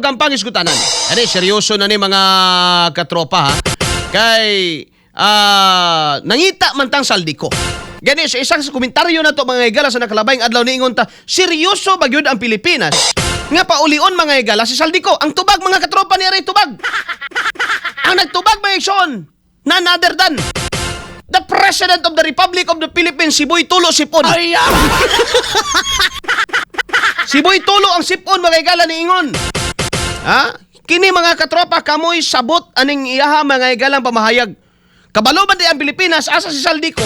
ang pangisgutanan. Ani seryoso na ni, mga katropa, ha. Kay nangita man tang Zaldy Co. Gani sa isang sa komentaryo na to, mga higala, sa nakalabayng adlaw niingon ta, seryoso ba gyud ang Pilipinas nga paulion, mga higala, si Zaldy Co? Ang tubag, mga katropa, ni aray tubag. Ang nagtubag, mga igsoon, none other than the President of the Republic of the Philippines, si Boy Tulo Sipon. Si Boy Tulo ang sipon, mga higala, niingon. Ha? Kini, mga katropa, kamoy sabot aning iyaha, mga higalang pamahayag. Kabalo man di ang Pilipinas asa si Zaldy Co?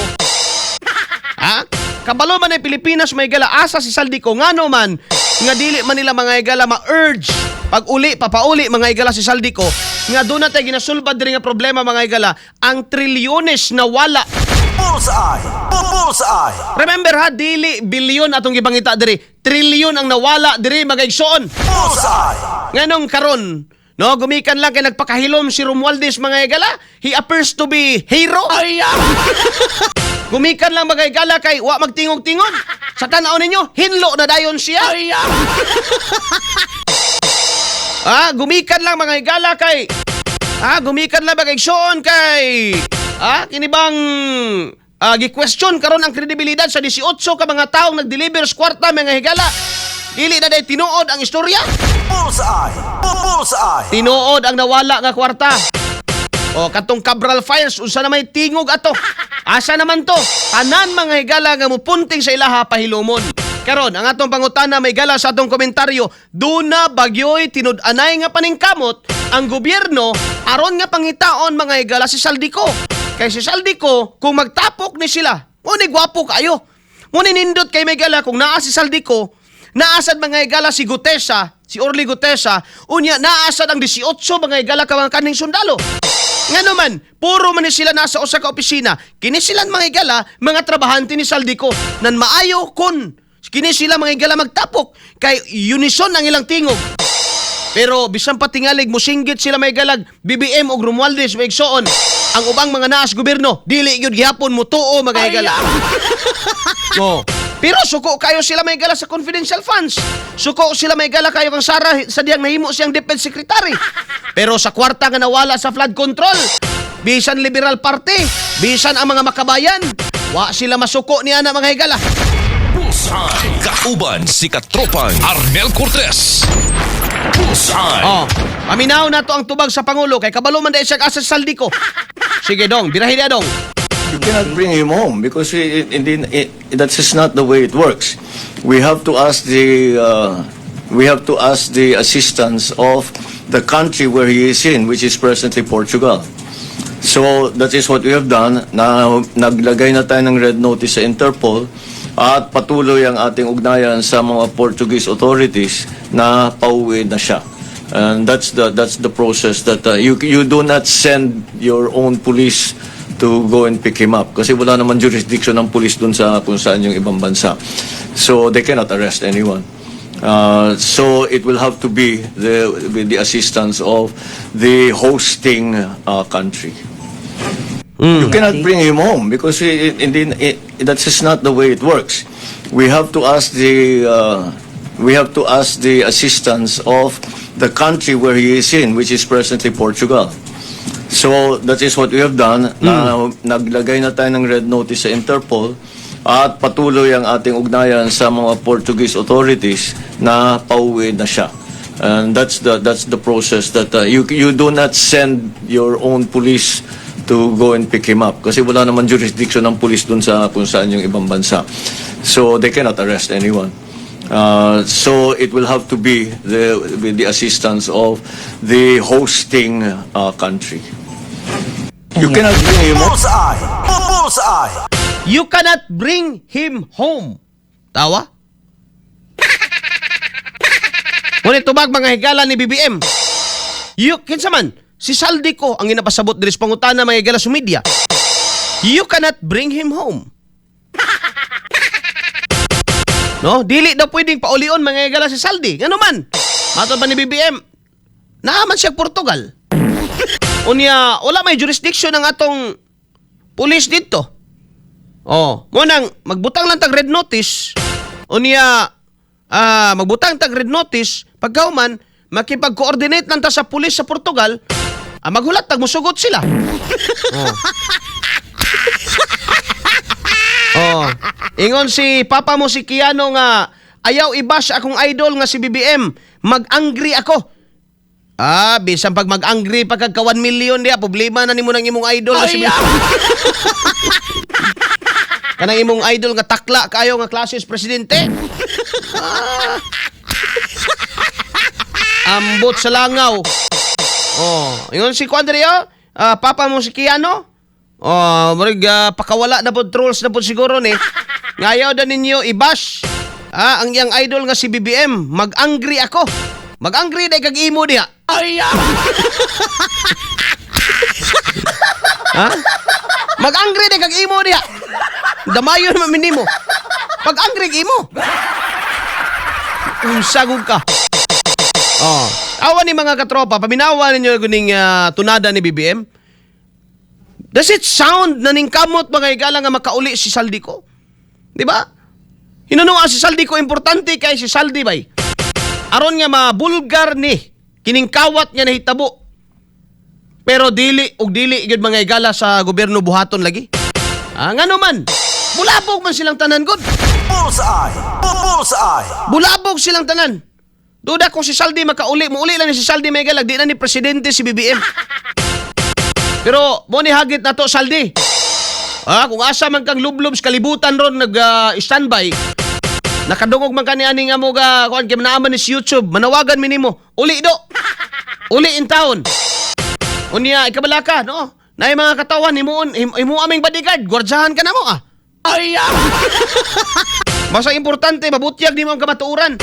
Ha? Kabalo man ang Pilipinas, mga higala, asa si Zaldy Co? Ngano man nga dili man nila, mga higala, ma-urge pag uli papauli, mga higala, si Zaldy Co nga doon natin ginasulbad diri nga problema, mga higala, ang trilyones na wala? Bullseye! Bullseye! Remember ha, dili bilyon atong gipangita diri, trilyon ang nawala diri, mga igsoon. Bullseye! Nganong karon, no, gumikan lang kay nagpakahilom si Romualdez, mga higala, he appears to be hero. Gumikan lang, mga higala, kay wa magtingog-tingog. Sa tanaw ninyo, hinlo na dayon siya. Gumikan lang, mga higala, kay gumikan lang, mga igsoon, kay kini bang gi-question karon ang kredibilidad sa 18 ka mga taong nag-deliver sa kwarta, mga higala. Dili na day tinuod ang istorya. Bullseye! Bullseye! Tinuod ang nawala nga kwarta. O katong Cabral Files, unsa na may tingog ato? Asa naman to? Tanan, mga higala, nga mupunting sa ilaha pahilumon. Karon, ang atong pangutana, may gala, sa atong komentaryo, duna bagyoy tinud-anay nga paningkamot ang gobyerno aron nga pangitaon, mga higala, si Zaldy Co? Kay si Zaldy Co, kung magtapok ni sila, mo ni gwapo kayo. Mo ni nindot kay, may gala, kung naa si Zaldy Co, naasad, mga higala, si Guteza, si Orly Guteza, unya naasad ang 18, mga higala, ka mga kaning sundalo. Nga naman, puro man ni sila nasa usa ka opisina. Kini sila, mga higala, mga trabahante ni Zaldy Co. Nan maayo kun kini sila, mga higala, magtapok kay unison ang ilang tingog. Pero bisan pa tingalig musinggit sila, may galag BBM og Romualdez, may igsoon, ang ubang mga naas gobyerno dili gyud gihapon mutuo, mga higala. Oh. Pero suko kayo sila, may gala, sa confidential funds. Suko sila, may gala, kayo kang Sara sa diyang nahimo siyang defense secretary. Pero sa kwarta nga nawala sa flood control, bisan Liberal Party, bisan ang mga Makabayan, wa sila masuko niya na, mga higala. Bullseye. Kauban si Katropang Arnel Cortez. Bullseye. Oh, paminaw na to ang tubag sa Pangulo kay kabalo man dahil siya asa sa Zaldy Co. Sige dong, birahi na dong. You cannot bring him home because that is not the way it works. We have to ask the assistance of the country where he is in, which is presently Portugal. So that is what we have done. Na naglagay na tayo ng red notice sa Interpol at patuloy ang ating ugnayan sa mga Portuguese authorities na pauwi na siya. And that's the process that you do not send your own police to go and pick him up kasi wala naman jurisdiction ng police dun sa kung saan yung ibang bansa. So they cannot arrest anyone. So it will have to be the with the assistance of the hosting country. You cannot bring him home because that is not the way it works. We have to ask the assistance of the country where he is in, which is presently Portugal. So that is what we have done. Na, naglagay na tayo ng red notice sa Interpol at patuloy ang ating ugnayan sa mga Portuguese authorities na pauwi na siya. And that's the process that you do not send your own police to go and pick him up kasi wala naman jurisdiction ng police dun sa kung saan yung ibang bansa. So they cannot arrest anyone. So it will have to be the with the assistance of the hosting country. You cannot bring him home. Bullseye! Bullseye! You cannot bring him home. Tawa? Ngunit tubag, mga higala, ni BBM. You, kinsa man, si Zaldy Co ang ginapasabot diri sa pangutana, mga higala, sa media. You cannot bring him home. No, dili daw pwedeng paulion, mga higala, si Zaldy. Ngano man? Matod pa ni BBM, naaman siya Portugal. Unya, wala may jurisdiction ang atong pulis dito. Oh, mo nang magbutang lang tag red notice. Unya, magbutang tag red notice, pagkauman Makipag-coordinate lang ta sa pulis sa Portugal, maghulat tag musugot sila. Oh. Oh. Ingon si papa mo si Keanu nga ayaw i-bash akong idol nga si BBM. Mag-angry ako. Bisan pag mag-angry pa kag ka 1 million diya, problema na nimo nang imong idol nga si BBM. Kanang imong idol nga takla kayo nga klases presidente. Ambot sa langaw. Oh, ingon si Kuan diri, oh. Papa mo si Keanu. Oh, murag pakawala na pod, trolls na pod siguro ni. Ngayaw da ninyo i-bash. Ang iyang idol nga si BBM, mag-angry ako. Mag-angry day kag imo diha. Ha? Mag-angry day kag imo diha. Damayon man minimo. Pag-angry imo. Unsa gud ka? Oh. Awa ni mga katropa, paminawa ninyo kuning tunada ni BBM. Does it sound na ningkamot, mga higala, nga makauli si Zaldy Co? Di ba? Hinunua si Zaldy Co, importante kay si Zaldy bay. Aron nga mabulgar ni kining kawat nga nahitabo. Pero dili og dili gyud, mga higala, sa gobyerno buhaton lagi. Ngano man? Bulabog man silang tanan gud. Bullseye! Bullseye! Bulabog silang tanan. Duda kung si Zaldy makauli, muuli lang ni si Zaldy, mga higala, di na ni presidente si BBM. Pero mo ni hagit na to, Zaldy. Kung asa man kang lublob sa kalibutan ron nag standby. Nakadungog man kani ani nga mo ga kuan kay naaman ni sa YouTube, manawagan mi nimo. Uli do. Uli in town. Unya ikabala ka, no? Naay mga katawan himuon himo aming bodyguard, gwardyahan ka na mo ah. Ay! Basta importante mabutyag nimo ang kamatuoran.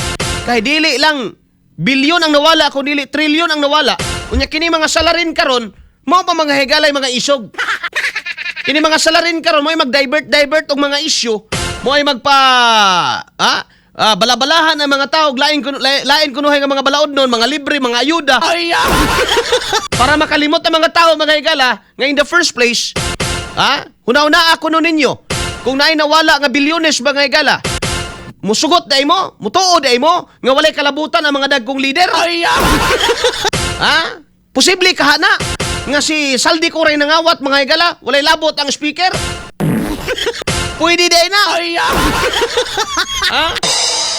Kay dili lang bilyon ang nawala kung dili trilyon ang nawala. Unya kini mga salarin karon, mao pa, mga higalay, mga isog. Kini mga salarin karon mo ay mag-divert divert og mga issue, mo ay magpa balabalahan ang mga tao, lain kuno lain kunuhay nga mga balaod nun, mga libre, mga ayuda. Para makalimot ang mga tao, mga higala, nga in the first place, huna-huna ako no ninyo, kung naay nawala nga bilyones, mga higala, musugot day mo, mutuo day mo, nga walay kalabutan ang mga dagkong leader? Ha? Posible kahana nga si Zaldy Co ray nangawat, mga higala, walay labot ang speaker. Pwede day na. Ha?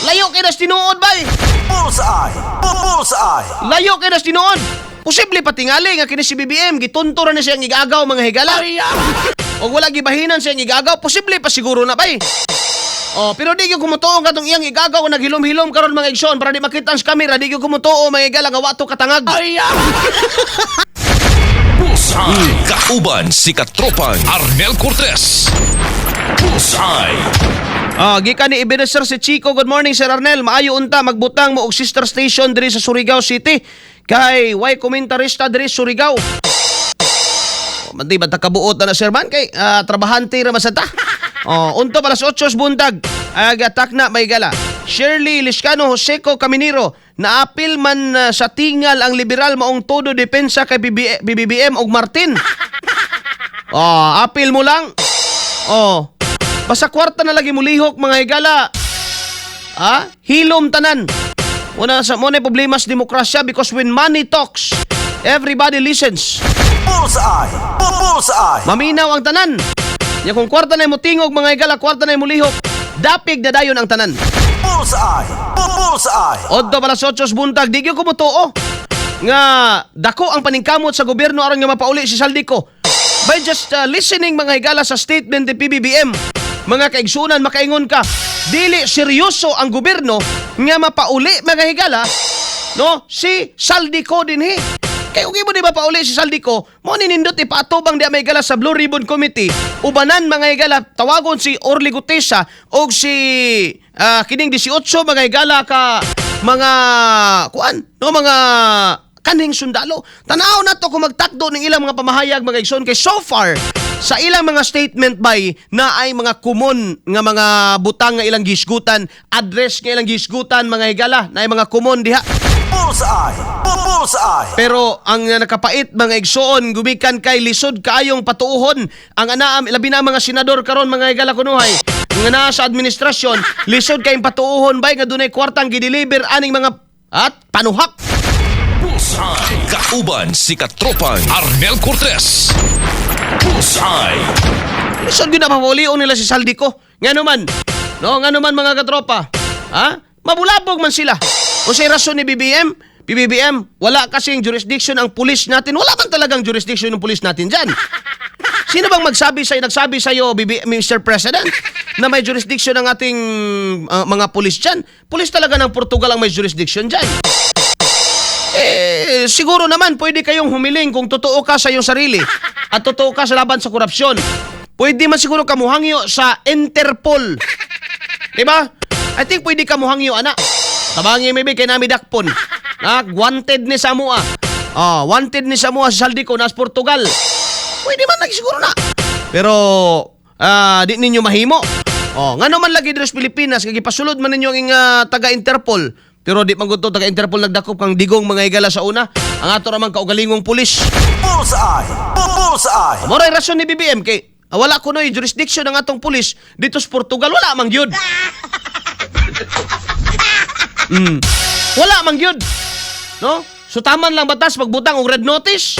Layo kay nas tinuod bay. Bullseye! Bullseye! Layo kay nas tinuod. Posible patingali nga kini si BBM gitunto ra ni siyang igagaw, mga higala. O wala gibahinan siyang igagaw, posible pa siguro na bay. Oh, pero di gyud kumutuo katong iyang igagaw naghilom-hilom karon, mga igsoon, para di makita sa kamera, di gyud kumutuo, mga higala, nga wa to katangag. Bullseye. Kauban si Katropang Arnel Cortez. Bullseye. Gikan ni Ebenezer si Chico, good morning, Sir Arnel. Maayo unta magbutang mo og sister station diri sa Surigao City. Kay way komentarista diri Surigao. Oh, man di ba ta kabuot na na sir man kay trabahante ra man sa ta. Oh, unto alas 8 buntag. Ag attack na may gala. Shirley Liscano Joseco Caminiro, naapil man sa tingal ang liberal maong todo depensa kay BBM og Martin. Oh, apil mo lang. Oh. Basta kwarta na lagi mulihok, mga higala. Hilom tanan. Una sa mo na problema sa demokrasya because when money talks, everybody listens. Bullseye! Bullseye! Maminaw ang tanan. Ya kung kwarta na mo tingog, mga higala, kwarta na mo lihok, dapig na dayon ang tanan. Bullseye! Bullseye! Odto alas 8 buntag, di gyud ko mutuo nga dako ang paningkamot sa gobyerno aron nga mapauli si Zaldy Co. By just listening, mga higala, sa statement ni PBBM, mga kaigsunan, makaingon ka, dili seryoso ang gobyerno nga mapauli, mga higala, no, si Zaldy Co dinhi. Kay kung imo di mapauli si Zaldy Co, mo ni nindot ipaatubang di may higala sa Blue Ribbon Committee, ubanan, mga higala, tawagon si Orly Guteza og si kining 18, mga higala, ka mga kuan no, mga kanhing sundalo. Tanaw na to kung magtakdo ng ilang mga pamahayag, mga igsoon, kay so far sa ilang mga statement by na ay mga common nga mga butang nga ilang gisgutan, address nga ilang gisgutan, mga higala, na ay mga common diha. Bullseye! Bullseye! Pero ang nakapait, mga igsoon, gumikan kay lisod kaayong patuuhon ang anaam, labi na ang mga senador karon, mga higala kunuhay nga naa sa administrasyon, lisod kayong patuuhon bay nga dunay kwartang gideliver aning mga at panuhak. Kauban si Katropang Arnel Cortez. Bullseye. Lisod gyud na papaulion nila si Zaldy Co. Ngano man? No, ngano man, mga katropa? Ha? Mabulabog man sila. Unsay rason ni BBM? PBBM, wala kasing jurisdiction ang pulis natin. Wala man talagang jurisdiction ng pulis natin dyan. Sino bang nagsabi sa iyo, BB, Mr. President, na may jurisdiction ang ating mga pulis dyan? Pulis talaga ng Portugal ang may jurisdiction dyan. Eh, siguro naman pwede kayong humiling kung totoo ka sa iyong sarili at totoo ka sa laban sa korupsyon. Pwede man siguro ka muhangyo sa Interpol. Di ba? I think pwede ka muhangyo, ana. Tabangi maybe kay nami dakpon. Na wanted ni Samoa. Oh, wanted ni Samoa sa Zaldy Co nas Portugal. Pwede man lagi siguro na. Pero di ninyo mahimo. Oh, ngano man lagi diri sa Pilipinas kay gipasulod man ninyo ang taga Interpol. Pero di man gud to taga Interpol nagdakop kang Digong, mga higala, sa una. Ang ato ra man kaugalingong pulis. Bullseye! Bullseye! Mao ray rason ni BBM kay wala kunoy jurisdiction ang atong pulis dito sa Portugal, wala man gyud. Wala man gyud. No? So taman lang batas magbutang og red notice.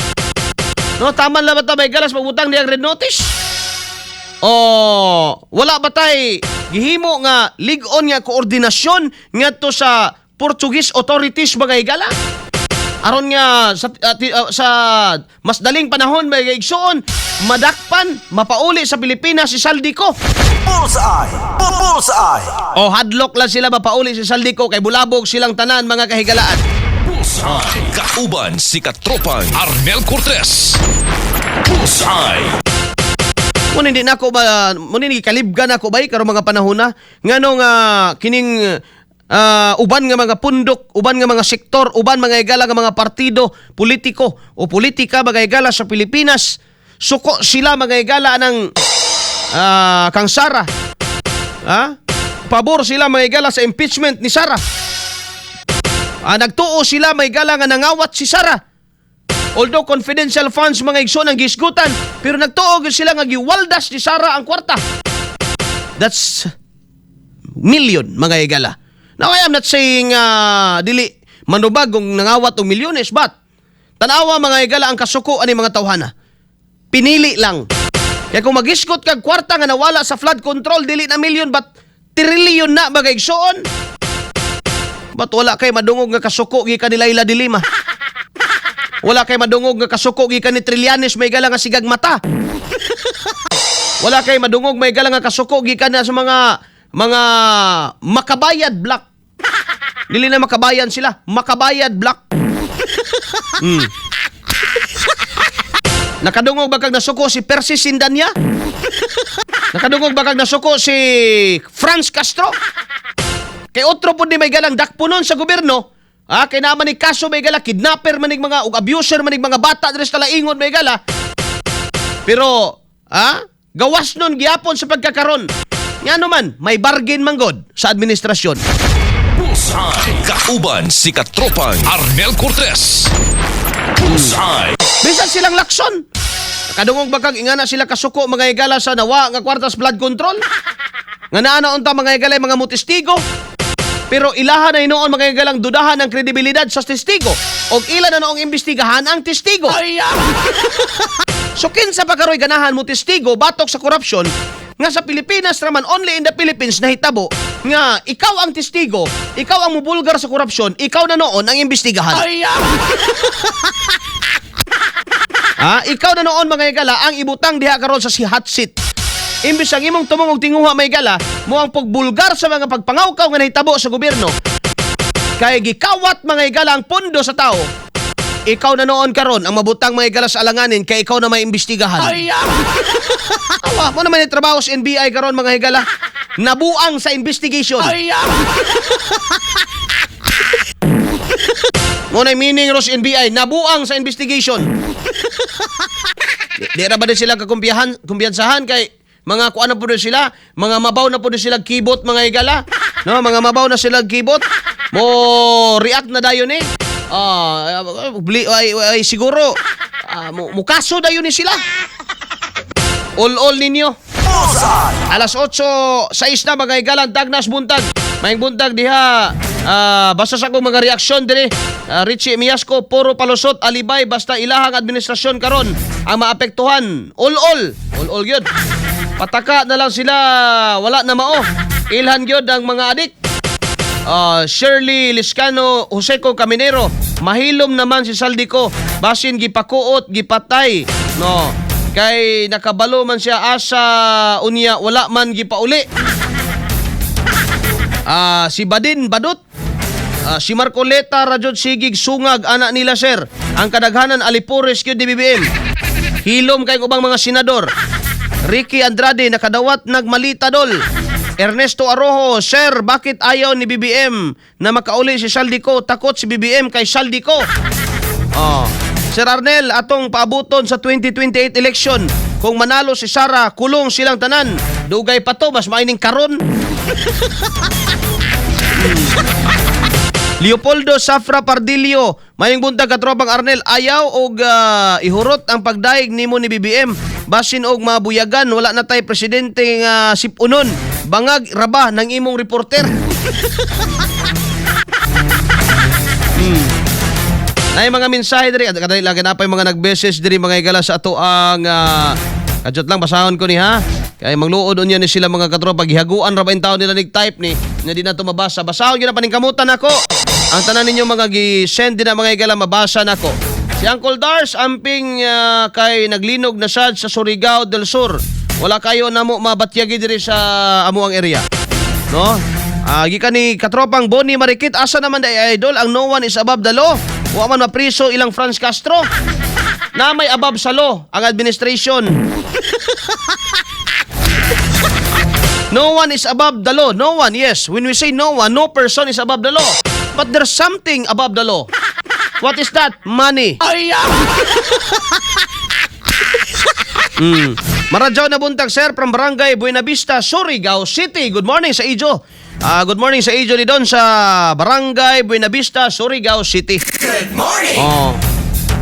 No, taman lang bata may galas magbutang diyang red notice. O wala ba tay gihimo nga lig-on nga koordinasyon ngadto sa Portuguese authorities, mga higala? Aron nga sa mas daling panahon, mga igsuon, madakpan, mapauli sa Pilipinas si Zaldy Co. Bullseye! Bullseye! O hadlok lang sila mapauli si Zaldy Co kay bulabog silang tanan, mga kahigalaan. Bullseye. Kauban si Katropang Arnel Cortez. Bullseye. Mun hindi nako ba mun hindi kalibgan ako bay karong mga panahon na ngano nga kining uban nga mga pundok, uban nga mga sektor, uban, mga higala, nga mga partido politiko o politika, mga higala, sa Pilipinas, suko sila, mga higala, ng kang Sara. Ha? Pabor sila, mga higala, sa impeachment ni Sara. Nagtuo sila, mga higala, nga nangawat si Sara. Although confidential funds, mga igsoon, ang gisgutan, pero nagtuo gyud sila nga giwaldas ni Sara ang kwarta. That's million, mga higala. Now I am not saying dili manubag kung nangawat og milyones, but tanawa, mga higala, ang kasuko ani mga tawhana. Pinili lang. Kaya kung magisgot kag kwarta nga nawala sa flood control, dili na million but trillion na, mga igsoon. But wala kay madungog nga kasuko gikan ni Leila de Lima. Wala kay madungog nga kasuko gikan ni Trillanes, may gala, nga sigag mata. Wala kay madungog, may gala, nga kasuko gikan na sa mga Makabayan bloc. Dili na makabayan sila, Makabayan bloc. Nakadungog ba kag nasuko si Percy Cendaña? Nakadungog ba kag nasuko si Franz Castro? Kay otro pud ni may galang dakpunon sa gobyerno. Ah, kay naman ni kaso, may gala, kidnapper manig mga ug abuser manig mga bata diri sa Talaingod, may gala. Pero gawas nun gyapon sa pagkakaron. Ngano man, may bargain man god sa administrasyon. Bullseye. Kauban si Katropang Arnel Cortez. Bullseye. Bisan silang Lacson. Nakadungog ba kag ingana sila kasuko, mga higala, sa nawa nga kwartas flood control? Nga naa na unta, mga higala, mga mutestigo. Pero ilahan na noon, mga higalang, dudahan ang kredibilidad sa testigo. Og ila na noong imbestigahan ang testigo. So kinsa pa karoy ganahan mo testigo batok sa korupsyon nga sa Pilipinas raman, only in the Philippines nahitabo nga ikaw ang testigo, ikaw ang mubulgar sa korupsyon, ikaw na noon ang imbestigahan. Ah, ikaw na noon, mga higala, ang ibutang diha karon sa si hot seat. Imbis ang imong tumong og tinguha, may gala, mo ang pagbulgar sa mga pagpangawkaw nga nahitabo sa gobyerno. Kay gikawat, mga higala, ang pondo sa tao. Ikaw na noon karon ang mabutang, mga higala, sa alanganin kay ikaw na may imbestigahan. Awa, mo naman yung trabaho sa NBI karon, mga higala. Nabuang sa investigation. Mo na meaning ros NBI, nabuang sa investigation. Di ra ba din sila kakumpiyahan, kumpiyansahan kay mga kuan na po din sila, mga mabaw na po din sila kibot, mga higala. No, mga mabaw na sila kibot. Mo react na dayon eh. Ay, siguro mukaso dayon ni sila. All all ninyo. Bullseye! Alas 8.06 na, mga higalang, Dagnas buntag. Maayong buntag diha. Basta sa akong mga reaksyon dire. Richie Miasco, puro palusot, alibay, basta ilahang administrasyon karon ang maapektuhan. All all, all all gyud. Pataka na lang sila, wala na mao. Ilhan gyud ang mga adik. Shirley Liscano, Joseco Caminero, mahilom naman si Zaldy Co. Basin gipakuot, gipatay. No. Kay nakabalo man siya asa unya wala man gipauli. Si Badin Badut. Si Marcoleta ra jud sigig sungag ana nila, sir. Ang kadaghanan alipores gyud ni BBM. Hilom kay ubang mga senador. Ricky Andrade, nakadawat nagmalita dol. Ernesto Arojo, sir, bakit ayaw ni BBM na makauli si Zaldy Co? Takot si BBM kay Zaldy Co. Oh. Sir Arnel, atong paabuton sa 2028 election. Kung manalo si Sara, kulong silang tanan. Dugay pa to, mas maining karon. Leopoldo Safra Pardillo, maayong buntag, katropang Arnel, ayaw og ihurot ang pagdaig nimo ni BBM. Basin og mabuyagan, wala na tay presidente nga sipunon. Bangag raba ng imong reporter. Nay mga mensahe diri, kadali lang na pa yung mga nag-message diri, mga higala, sa ato ang kadyot lang, basahon ko ni ha. Kay mangluod unya ni sila, mga katropa, gihaguan ra ba in taon nila nig-type ni nga di na to mabasa. Basahon gyud na paningkamutan nako. Ang tanan ninyo mga gi-send din na, mga higala, mabasa nako. Si Uncle Dars amping kay naglinog na sad sa Surigao del Sur. Wala kayo namo mabatyagi diri sa amuang area. No? Gikan ni katropang Bonnie Marikit, asa naman day, idol, ang no one is above the law? Wa man mapriso ilang France Castro. Na may above sa law ang administration. No one is above the law. No one, yes. When we say no one, no person is above the law. But there's something above the law. What is that? Money. Maradyaw na buntag, sir, from Barangay Buena Vista, Surigao City. Good morning sa ijo. Good morning sa ijo ni Don sa Barangay Buena Vista, Surigao City. Good morning. Oh.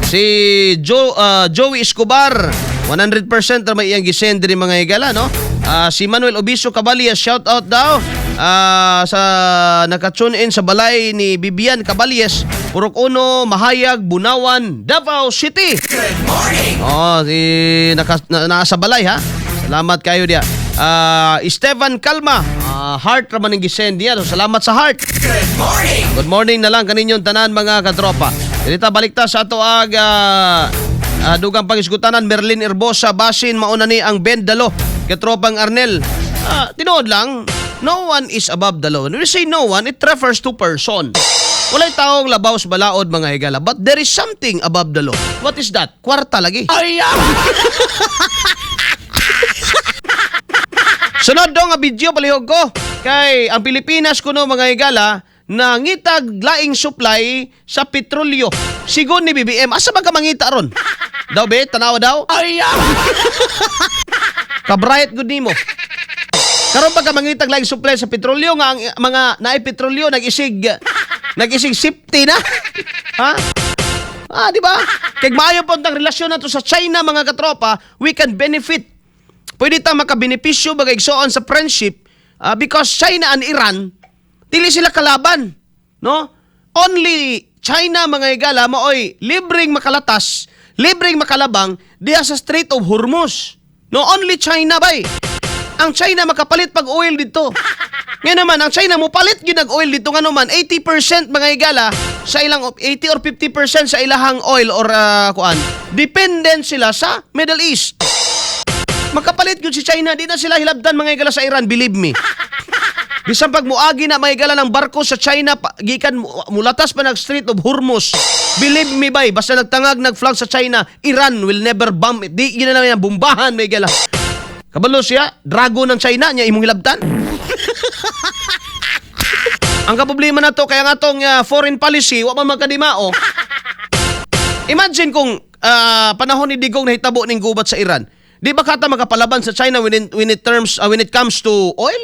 Si Joey Escobar, 100% ra may iyang gisend diri, mga higala, no? Si Manuel Obiso Caballes, shout out daw sa naka-tune in sa balay ni Bibian Caballes, Purok Uno, Mahayag, Bunawan, Davao City. Oh, si nasa balay ha. Salamat kayo diya. Esteban Calma, heart ra man ang gisend niya. So, salamat sa heart. Good morning. Good morning na lang kaninyong tanan, mga katropa. Dita balik ta sa ato ag dugang pangisgutanan. Merlin Erbosa, basin mauna ni ang Bendalo. Katropang Arnel. Tinuod lang, no one is above the law. When we say no one, it refers to person. Walay taong labaw sa balaod, mga higala. But there is something above the law. What is that? Kwarta lagi. Sunod daw nga video, palihog ko. Kay ang Pilipinas kuno, mga higala, nangitag laing supply sa petrolyo. Sigon ni BBM, asa man ka mangita ron? Daw be, tanawa daw. Kabright gud nimo. Karon pa ka mangitag laing supply sa petrolyo nga ang mga naay petrolyo nag-isig safety na. Ha? Di ba? Kay maayo po ang relasyon nato sa China, mga katropa, we can benefit. Pwede ta makabenepisyo bagay igsoon sa friendship because China and Iran dili sila kalaban, no? Only China, mga higala, maoy libreng makalatas, libreng makalabang diha sa Strait of Hormuz. No, only China bay. Ang China makapalit pag oil dito. Ngayon naman, ang China mo palit gyud nag oil dito, ngano man 80%, mga higala, sa ilang 80 or 50% sa ilahang oil or kuan, dependent sila sa Middle East. Makapalit gyud si China, di na sila hilabdan, mga higala, sa Iran, believe me. Bisan pag muagi na, mga higala, ng barko sa China pa, gikan mulatas pa nag Strait of Hormuz. Believe me bay, basta nagtangag nag-flag sa China, Iran will never bomb it. Di yun na lang yan, bumbahan, mga higala. Kabalo siya, dragon ng China niya imong hilabtan. Ang kaproblema na to, kaya nga tong foreign policy, wa man magkadimao. Imagine kung panahon ni Digong nahitabo ning gubat sa Iran. Di ba kata makapalaban sa China when it comes to oil?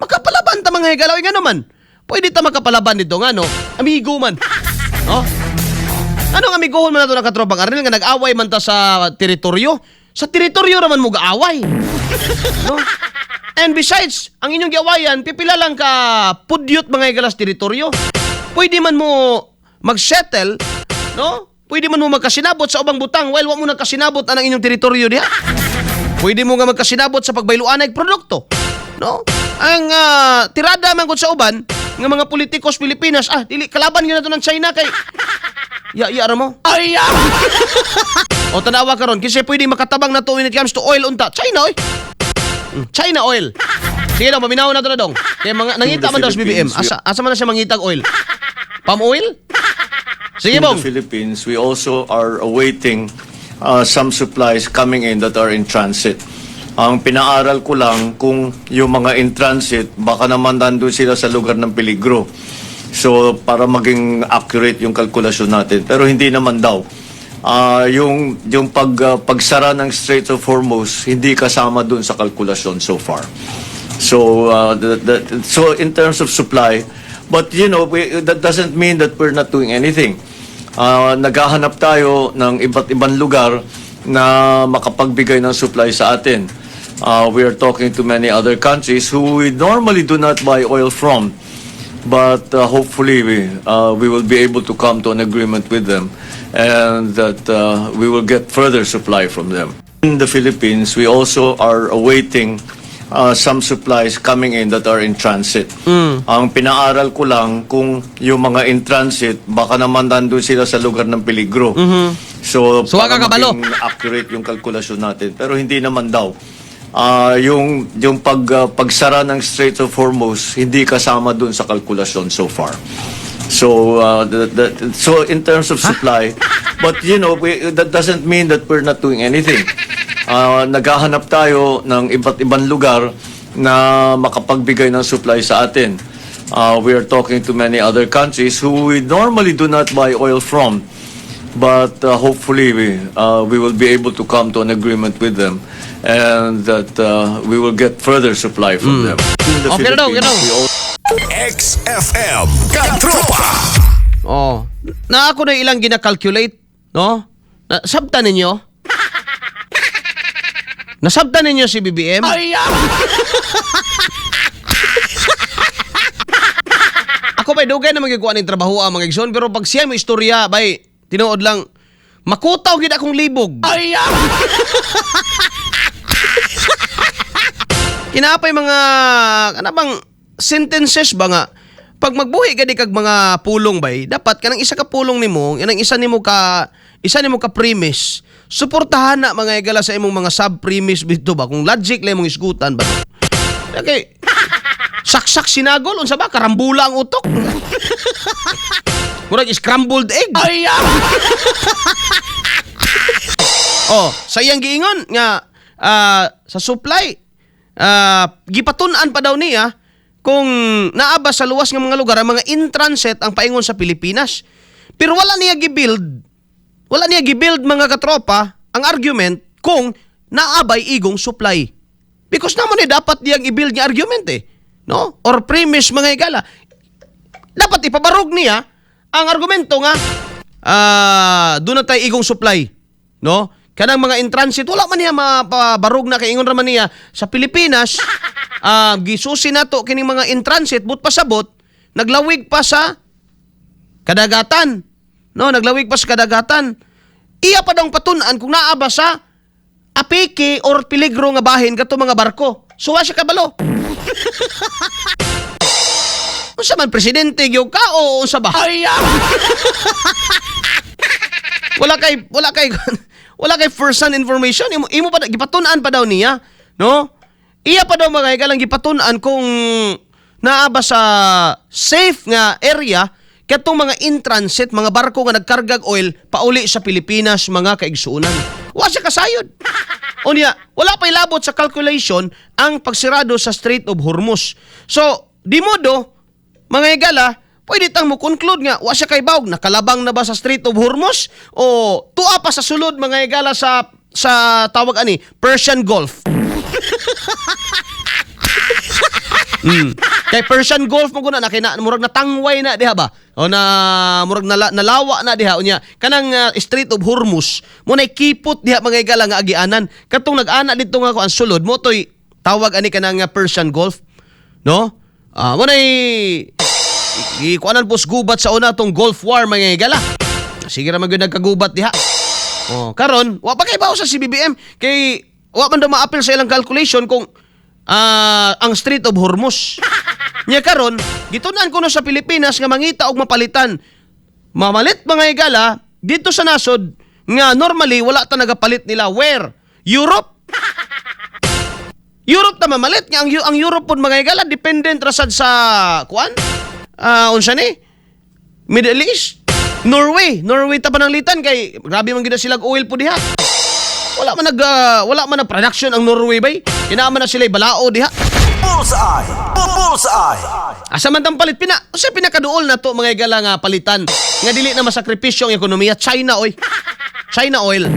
Makapalaban ta, mga higala nga naman. Pwede ta makapalaban dito nga no. Amigo man. No? Anong amigohon man nato na, katropang Arnel, nga nag-away man ta sa teritoryo? Sa teritoryo raman mo gaaway. No? And besides, ang inyong giawayan, pipila lang ka pudyot, mga higala, sa teritoryo. Pwede man mo mag-settle, no? Pwede man mo magkasinabot sa ubang butang while wa mo nagkasinabot anang inyong teritoryo diha. Pwede mo nga magkasinabot sa pagbayluan og produkto. No? Ang tirada man gud sa uban nga mga politikos Pilipinas, dili kalaban gyud nato ng China kay ya ya ra mo. Ay ya. O tanawa karon kasi pwede makatabang nato when it comes to oil unta. China oy. China oil. Sige daw, paminaw na to na dong. Kaya mga nangita man daw sa BBM. Asa man na siya mangitag oil? Palm oil? Sige, In bong. the Philippines, we also are awaiting some supplies coming in that are in transit. Ang pinaaral ko lang kung yung mga in transit, baka naman nandun sila sa lugar ng peligro. So, para maging accurate yung kalkulasyon natin. Pero hindi naman daw. Yung pagsara ng Strait of Hormuz, hindi kasama dun sa kalkulasyon so far. So in terms of supply, but that doesn't mean that we're not doing anything. Naghahanap tayo ng iba't ibang lugar na makapagbigay ng supply sa atin. We are talking to many other countries who we normally do not buy oil from. But hopefully we will be able to come to an agreement with them and that we will get further supply from them. In the Philippines, we also are awaiting some supplies coming in that are in transit. Ang pinaaral ko lang kung yung mga in transit, baka naman nandun sila sa lugar ng peligro. So, So, wa para ka kabalo. maging accurate yung kalkulasyon natin. Pero hindi naman daw. Yung pagsara ng Strait of Hormuz, hindi kasama dun sa kalkulasyon so far. So in terms of supply, but that doesn't mean that we're not doing anything. Naghahanap tayo ng iba't ibang lugar na makapagbigay ng supply sa atin. We are talking to many other countries who we normally do not buy oil from. But hopefully we will be able to come to an agreement with them and that we will get further supply from them. In the Okay na daw, okay Philippines, daw. we XFM Katropa. Oh. Na ako na ilang gina-calculate, no? Na, sabta ninyo? Nasabta ninyo si BBM? Ay, ako bay dugay na magigwa ning trabaho ang mga igsoon, pero pag siya mo istorya bay tinuod lang makutaw gid akong libog. Ay! Kinapay mga kana bang sentences ba nga pag magbuhi gani kag mga pulong bay, dapat kanang isa ka pulong nimo, kanang isa nimo ka premise, suportahan na, mga igala, sa imong mga sub premise bito ba, kung logic lang imong isgutan ba. Okay. Saksak sinagol, unsa ba, karambula ang utok. Murag scrambled egg. Ay! Oh, sa iyang giingon nga sa supply, gipatun-an pa daw niya kung naa ba sa luwas nga mga lugar ang mga in transit ang paingon sa Pilipinas. Pero wala niya gibuild, mga katropa, ang argument kung naa bay igong supply. Because naman eh, dapat niyang i-build nga argument eh. No? Or premise, mga igala. Dapat ipabarog niya ang argumento nga doon na tayo igong supply. No? Kanang mga in transit, wala man niya mapabarog na kay ingon ra man niya sa Pilipinas, gisusi nato kining mga in transit, but pasabot naglawig pa sa kadagatan. No, naglawig pa sa kadagatan. Iya pa dong patun-an kung naa ba sa apiki or peligro nga bahin kato mga barko. So wa siya kabalo. Unsa man, presidente gyud ka o unsa ba? Ay! Wala kay first hand information. Imo pa gipatun-an pa daw niya, no? Iya pa daw, mga higalang, gipatun-an kung naa ba sa safe nga area katong mga in transit, mga barko nga nagkargag oil pauli sa Pilipinas, mga kaigsuonan. Wa siya kasayod. Unya, wala pa ilabot sa calculation ang pagsirado sa Strait of Hormuz. So, di modo, mga higala, pwede tang mo conclude nga wa siya kay bawg nakalabang na ba sa Strait of Hormuz o tuwa pa sa sulod, mga higala, sa tawag ani Persian Gulf. Kay Persian Gulf mo guna na kay na murag natangway na diha ba? O na murag nalawa na diha, unya kanang Strait of Hormuz mo nay kipot diha, mga higala, nga agianan. Katong nag-ana didto nga ko ang sulod mo toy tawag ani kanang Persian Gulf, no? Ah, mo nay Gikuanan pos gubat sa una tong Gulf War, mga higala. Sige ra man gyud nagkagubat diha. Oh, karon wa pa kay bawo sa CBBM kay wa man daw maapil sa ilang calculation kung ang Strait of Hormuz. Nya karon, gitun-an kuno sa Pilipinas nga mangita og mapalitan. Mamalit, mga higala, dito sa nasod nga normally wala ta nagapalit nila, where? Europe. Europe ta mamalit nga ang Europe pod, mga higala, dependent ra sad sa kuan? Unsa ni? Middle East. Norway, Norway ta pananglitan kay grabe man gyud na sila oil po diha. Wala man nag production ang Norway bay. Kinaaman na sila balao diha. Bullseye! Bullseye! Asa man tang palit pina usa pinakaduol na to, mga higala, nga palitan nga dili na masakripisyo ang ekonomiya? China oy. China oil.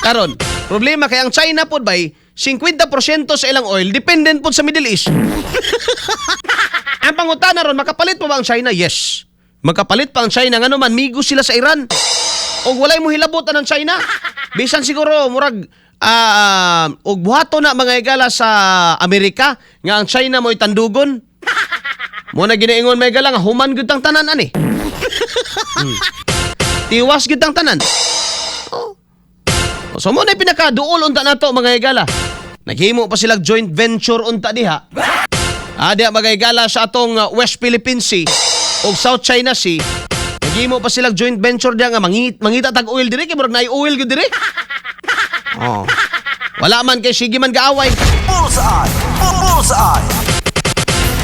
Karon, problema kay ang China pod bay 50% sa ilang oil dependent pod sa Middle East. Ang pangutana ron, makapalit pa ba ang China? Yes. Makapalit pa ang China ngano man migo sila sa Iran. Og walay mo hilabutan ang China. Bisan siguro murag og buhato na, mga higala, sa Amerika nga ang China mo'y tandugon. Mo na ginaingon, may higala, nga human gyud tang tanan ani. Tiwas gyud tang tanan. Oh. So mo na pinakaduol unta nato, mga higala. Naghimo pa sila joint venture unta diha. Diha, mga higala, sa atong West Philippine Sea ug South China Sea. Naghimo pa sila joint venture diha nga mangita tag oil diri kay murag naay oil gyud diri. Oh. Wala man kay sige man gaaway. Bullseye! Bullseye!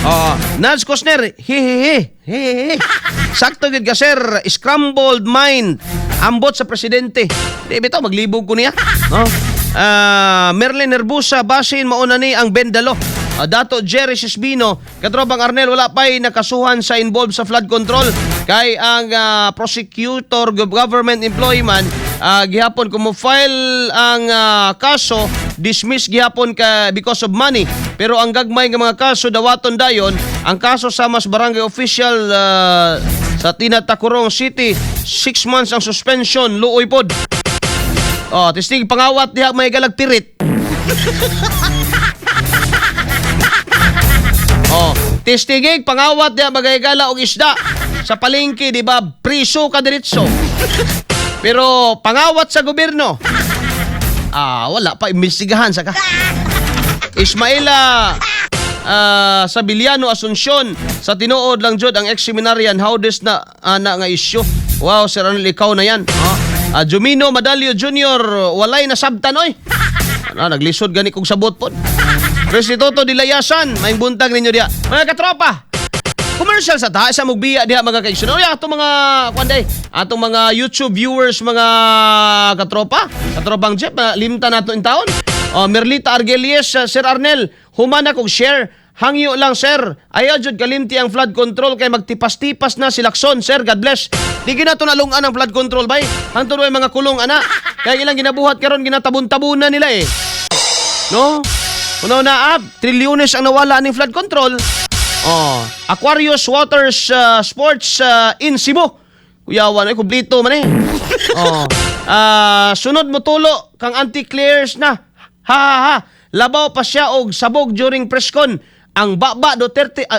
Oh, Nance Cosner, hehehe, hehehe. Sakto gyud ka, sir, scrambled mind. Ambot sa presidente. Di bitaw maglibog ko niya. No? Merlin Herbusa, basin mauna ni ang Bendalo. Dato Jerry Sisbino, katropang Arnel, wala pa'y nakasuhan sa involved sa flood control. Kay ang prosecutor, government employee man, gihapon kung mo-file ang kaso, dismiss gihapon ka because of money. Pero ang gagmay nga mga kaso dawaton dayon, ang kaso sa mas barangay official sa Tinatacorong City, 6 months ang suspension, luoy pod. Oh, testing pangawat diha may galag pirit. Oh, testingig pangawat diha magayagala og isda sa palengke, di ba? Priso ka diretso. Pero pangawat sa gobyerno, wala pa imbestigahan sa ka. Ismaila Sabiliano Asuncion, sa tinuod lang jud ang ex-seminarian how this na ana nga issue. Wow, Sir Arnel, ikaw na yan. Oh. Jumino Madalio Jr., walay nasabtan oy. Ano, naglisod gani kog sabot pod. Restituto Dilayasan, may buntag ninyo diha. Mga katropa, commercial sa ta sa mugbiya diha, mga kaigsoon. Oy, atong mga kuan atong mga YouTube viewers, mga katropa, katropang Jeff, limta nato in taon. Oh, Merlita Argelies, Sir Arnel, humana kog share. Hangyo lang, sir. Ayaw jud kalimti ang flood control kay magtipas-tipas na si Lacson, sir. God bless. Di gina to nalungan ang flood control bay. Hangtod way mga kulong ana. Kaya ilang ginabuhat karon ginatabon-tabunan nila eh. No? Uno na ab, trilyones ang nawala ning flood control. Oh, Aquarius Waters Sports in Cebu. Kuyawan ay kumpleto man eh. Oh. Sunod mo tulo kang anti-clears na. Ha ha ha. Labaw pa siya og sabog during press con. Ang baba Duterte,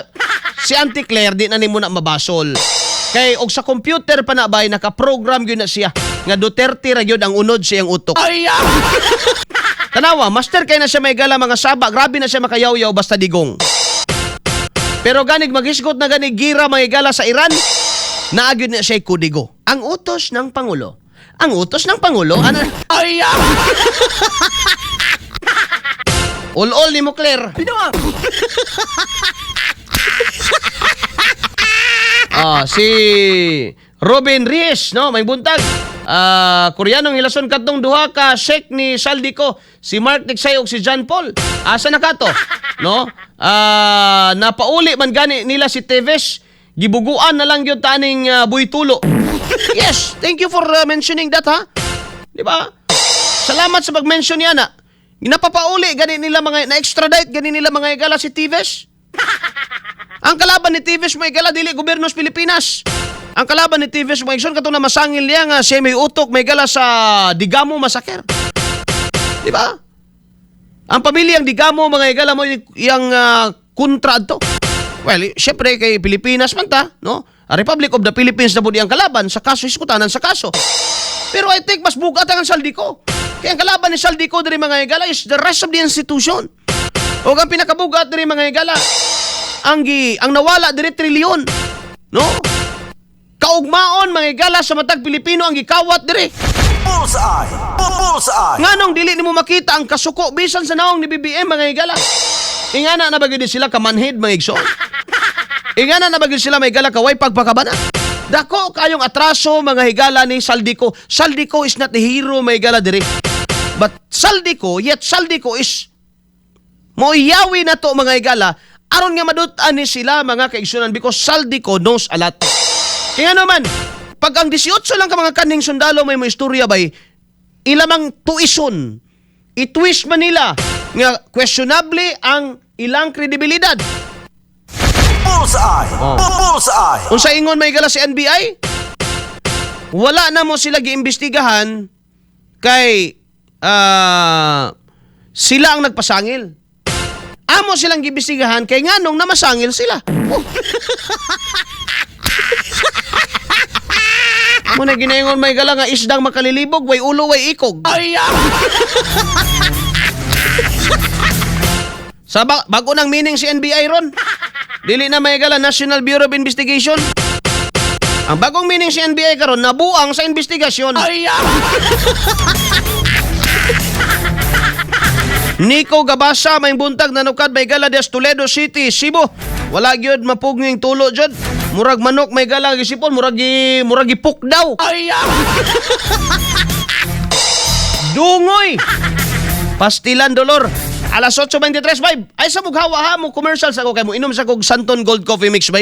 si Auntie Claire di na nimo na mabasol. Kay og sa computer pa na bay naka-program gyud na siya nga Duterte ra gyud ang unod sa iyang utok. Tanawa, master kay na siya may gala mga saba, grabe na siya makayaw-yaw basta digong. Pero ganig maghisgot na ganig gira may gala sa Iran, naagyud na siya kodigo. Ang utos ng Pangulo. Ang utos ng Pangulo, ano? Ay! Ul-ul ni mo, Claire. Si Robin Reyes, no, may buntag. Koreanong hilason kadtong duha ka sek ni Zaldy Co, si Mark Tiksay ug si John Paul. Asa na kato? No? Napauli man gani nila si Teves. Gibuguan na lang gyud taning buytulo. Yes, thank you for mentioning that, ha. Di ba? Salamat sa pag-mention niya na. Napapauli gani nila mga na-extradite gani nila, mga higala, si Teves. Ang kalaban ni Teves, may gala, dili gobyerno sa Pilipinas. Ang kalaban ni Teves, mga igsoon, katong na masangil niya nga siya may utok may gala sa Digamo Massacre. Di ba? Ang pamilyang Digamo, mga higala, mo yung kontra adto. Well, syempre kay Pilipinas man ta, no? A Republic of the Philippines na pud ang kalaban sa kaso, iskutanan sa kaso. Pero I think mas bugat ang Zaldy Co. Kaya ang kalaban ni Zaldy Co diri, mga higala, is the rest of the institution. O ang pinakabugat diri, mga higala, ang nawala diri trilyon. No? Kaugmaon, mga higala, sa matag Pilipino ang gikawat diri. Bullseye! Bullseye! Nganong dili nimo makita ang kasuko bisan sa naong ni BBM, mga higala? Ingana na ba gyud sila kamanhid, mga igsoon? Ingana na ba gyud sila, mga higala, kaway pagpakabana? Dako kayong atraso, mga higala, ni Zaldy Co. Zaldy Co is not the hero, mga higala, diri. But Zaldy Co, yet Zaldy Co is moiyawi na to, mga higala, aron nga madut-an ni sila, mga kaigsunan, because Zaldy Co knows a lot. Kaya naman, pag ang 18 lang ka mga kaning sundalo may mo istorya bay, ilamang tuison, itwist man nila nga questionable ang ilang kredibilidad. Bullseye! Bullseye! Unsa ingon may gala si NBI? Wala na mo sila giimbestigahan kay sila ang nagpasangil. Amo silang giimbestigahan kay nganong namasangil sila. Oh. Mo na ginaingon may gala nga isdang makalilibog, way ulo, way ikog. Ay. Sa bago nang meaning si NBI ron. Dili na may gala National Bureau of Investigation. Ang bagong meaning si NBI karon, nabuang sa investigasyon. Ay. Nico Gabasa, may buntag nanukad may gala des Toledo City, Cebu. Wala gyud mapugning tulo jud. Murag manok may gala gisipon, murag gipuk daw. Ay. Dungoy. Pastilan Dolor. Alas 8:23 vibe. Ay sa mughawa ha mo commercial sa ko kay mo inom sa kog Santon Gold Coffee Mix bay.